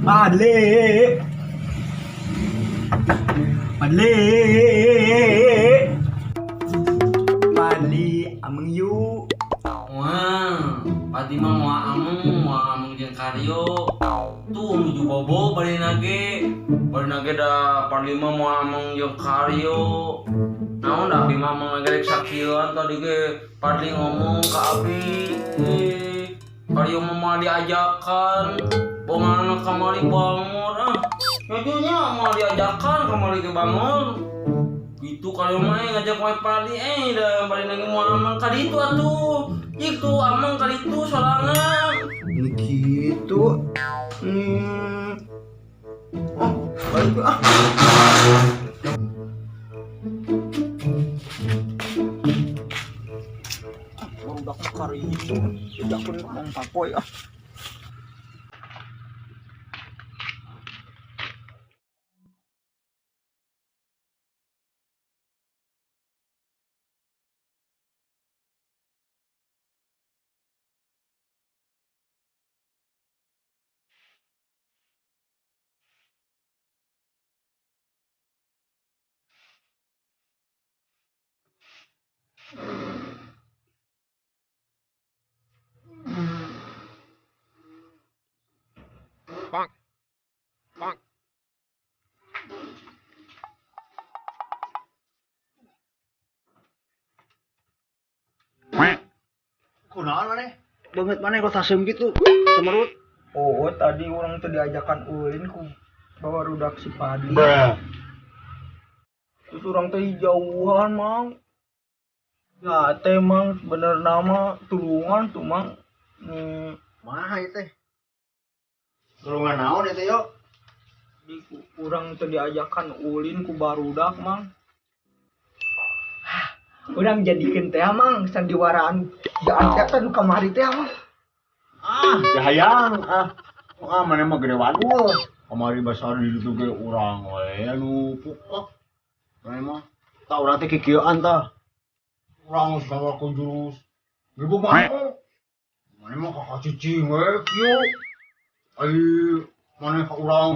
Padli. Padli. Padli, ameng yuk. Wah, Padi mah moal ameng, moal ameng jeung Karyo. Tuh nuju bobo bari nage. Bari nage da Padi mah moal ameng jeung Karyo. Naon da abi mah ameng lagi rek sakieuan tadi ge Padli ngomong ka abi. Eh, Karyo mah moal diajakan. Bongan kamari bangun ah. Nyonya moal diajakan kamari ge bangun. Itu kalau mah ngajak wae Padi eh da bari nage moal ameng ka ditu atuh. Itu ameng ka ditu sorangan. Ini gitu. Oh, balik ah. Barudak kari itu. Udah pun ngomong papoy ah. Kunaon maneh? Banget maneh kok tasem gitu. Semerut. Oh, tadi orang tuh diajakan ulin ku bawa rudak si Padi. Terus orang teh jauhan, Mang. Ya teh, Mang, bener nama tulungan tuh, Mang. Mah ieu teh. Tulungan naon ieu teh yo? Di urang teh diajakan ulin ku barudak, Mang. Urang jadikeun teh, Mang, sandiwara anu jahat teh nu kamari teh, Mang. Ah, jahayang ah. Ah, maneh mah gede wadul. Kamari basa di ditu ge urang we anu pukak. Maneh mah tah urang teh kikieuan tah. Urang geus ngawakeun jurus. Ribut maneh. Maneh mah kakak cicing we kieu. Ai maneh ka urang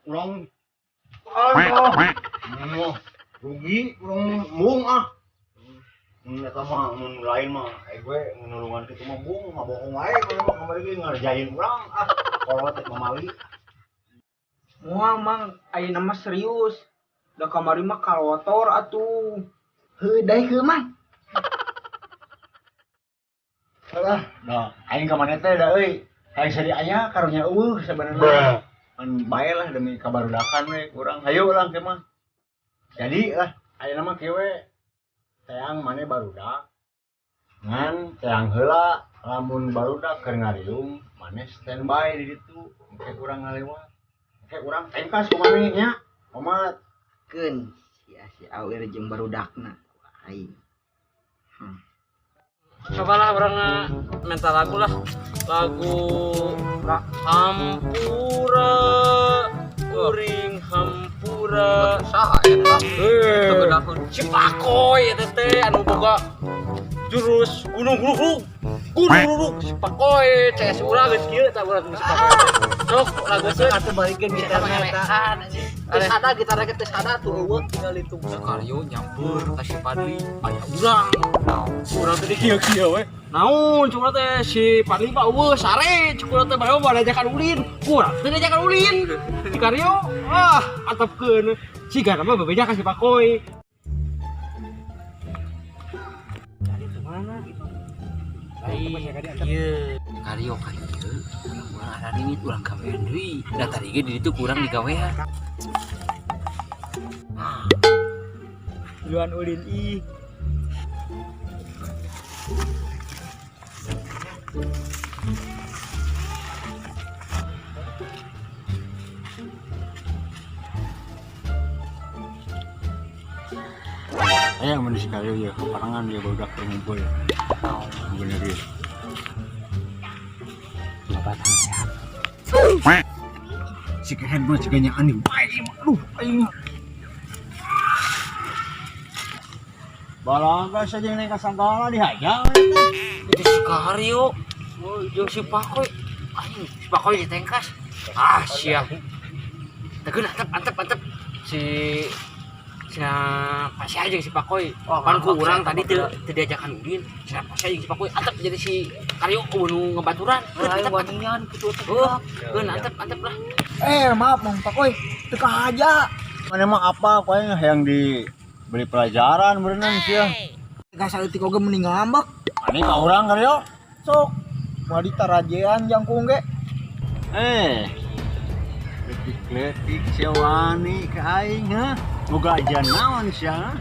urang ah. Maneh mah rugi urang mung ah. Mun eta mah mun lain mah gue nulungan kitu mah bung ngabohong wae maneh mah kamari ge ngarjain urang ah. Kolot teh mamali. Moal, Mang, ayeuna mah serius. Da kamari mah kalotor atuh. Heuh, daekeun, Mang. Alah, nah aing ka maneh teh da euy. Hayang seri aya karunya eueuh sabenerna. Kan bae lah demi kabarudakan we urang. Hayu lah ke mah. Jadi lah ayeuna mah kieu we. Teang maneh barudak. Ngan teang heula lamun barudak keur ngariung maneh standby di ditu engke urang ngalewat. Engke urang tengkas ku maneh nya. Omat. Keun si Awir jeung barudakna aing. Cobalah urang minta lagu lah. Lagu Hampura kuring hampura. Saha eta? Eh, Teu geunaheun. Si Pakoy eta teh anu boga jurus gunung gunung gunung gunung si Pakoy CS urang geus kieu tah urang si Pakoy. Sok lagu teh Atuh balikeun gitarna eta. Geus ada gitarna ge geus ada tuh eueuh tinggal itu. Karyo nyampur ka si Padli aya urang. Urang teh kieu-kieu we. Naon cuma teh si Padli mah eueuh sare cuk urang teh bae mah diajakan ulin. Urang teh diajakan ulin. Si Karyo ah atepkeun. Siga mah bebeja ka si Pakoy. Cari ke mana gitu. Iya, Karyo ka ieu urang araringit urang gawean deui. Da tadi ge di ditu kurang digawean. Duluan ulin ih. Ayo mun si Karyo ya kaparangan dia barudak keur ngumpul. Bener ieu. Bapak sehat. Si kehed mah ciga nya aneh bae ieu mah. Aduh, aing mah. Balaga saja yang naik ka sagala dihaja we teh. Itu si Karyo. Oh, jeung si Pakoy. Anjing, si Pakoy ditengkas. Ah, sia. Tegeun antep antep antep. Si Sina pasti aja si Pakoy. Pan ku urang tadi teu teu diajakan ulin. Sina pasti aja si Pakoy antep jadi si Karyo kudu ngebaturan. Ayo wanian kitu teh. Oh, keun antep antep lah. Maaf Mang Pakoy, teu kahaja. Mana mah apa kowe hayang diberi pelajaran berenang sia. Teu saeutik oge mending ngambek. Ani ka urang Karyo. Sok, moal ditarajean jangkung ge. Letik-letik sia wani ka aing ha. Boga aja naon sia.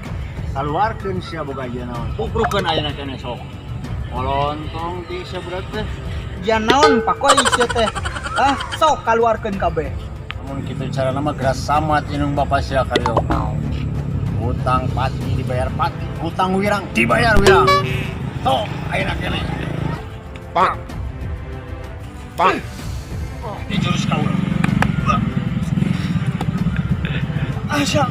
Kaluarkeun sia boga aja naon. Puprukeun ayeuna keneh sok. Molontong ti sia berat teh. Jan naon Pakoy sia teh? Ah, sok kaluarkeun kabeh. Namun kitu carana mah geras samat inung bapa sia Karyo. Hutang pati dibayar pati, hutang wirang dibayar wirang. Sok ayeuna keneh. Bang. Bang. Di jurus ka urang. Asya.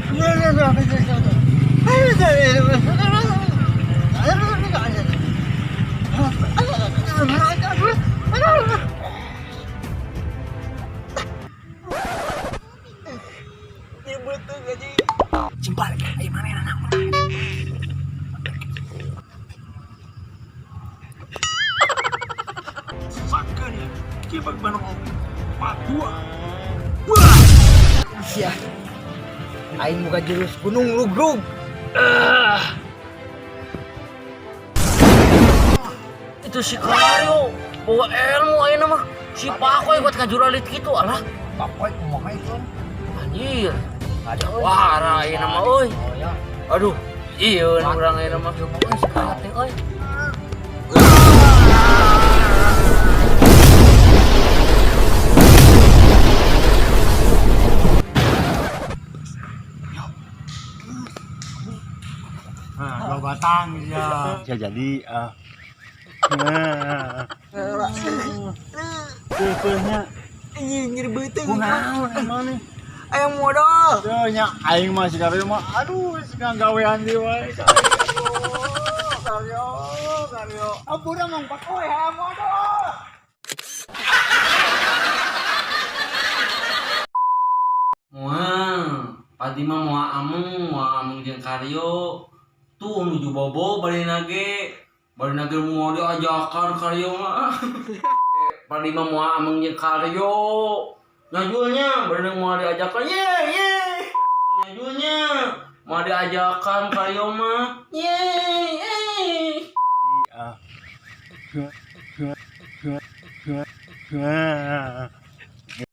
Sia. Aing boga jurus gunung lugrug. Itu si Karyo bawa ilmu ayeuna mah. Si Pakoy buat ngajuralit kitu alah. Pakoy kumaha itu? Anjir. Wah, ayeuna mah euy. Aduh, iya urang ayeuna mah. Sekarang teh euy. Nah, dua batang ya. Bisa jadi Keukeunnya Anjing nyeri beuteung. kunaon emang nih? Aya modal. Teu nya aing mah si Karyo mah aduh sekarang gawean deui wae. Karyo, Karyo. Ampura Mang Pakoy hayang modal. Moal, padi mah moal ameng jeung Karyo. Tuh nuju bobo bari nage. Bari nage moal diajakan Karyo mah. Padi mah moal ameng jeung Karyo. Nyajulnya bari nage moal diajakan. Ye ye. Nyajulnya moal diajakan Karyo mah. Ye ye. Ah.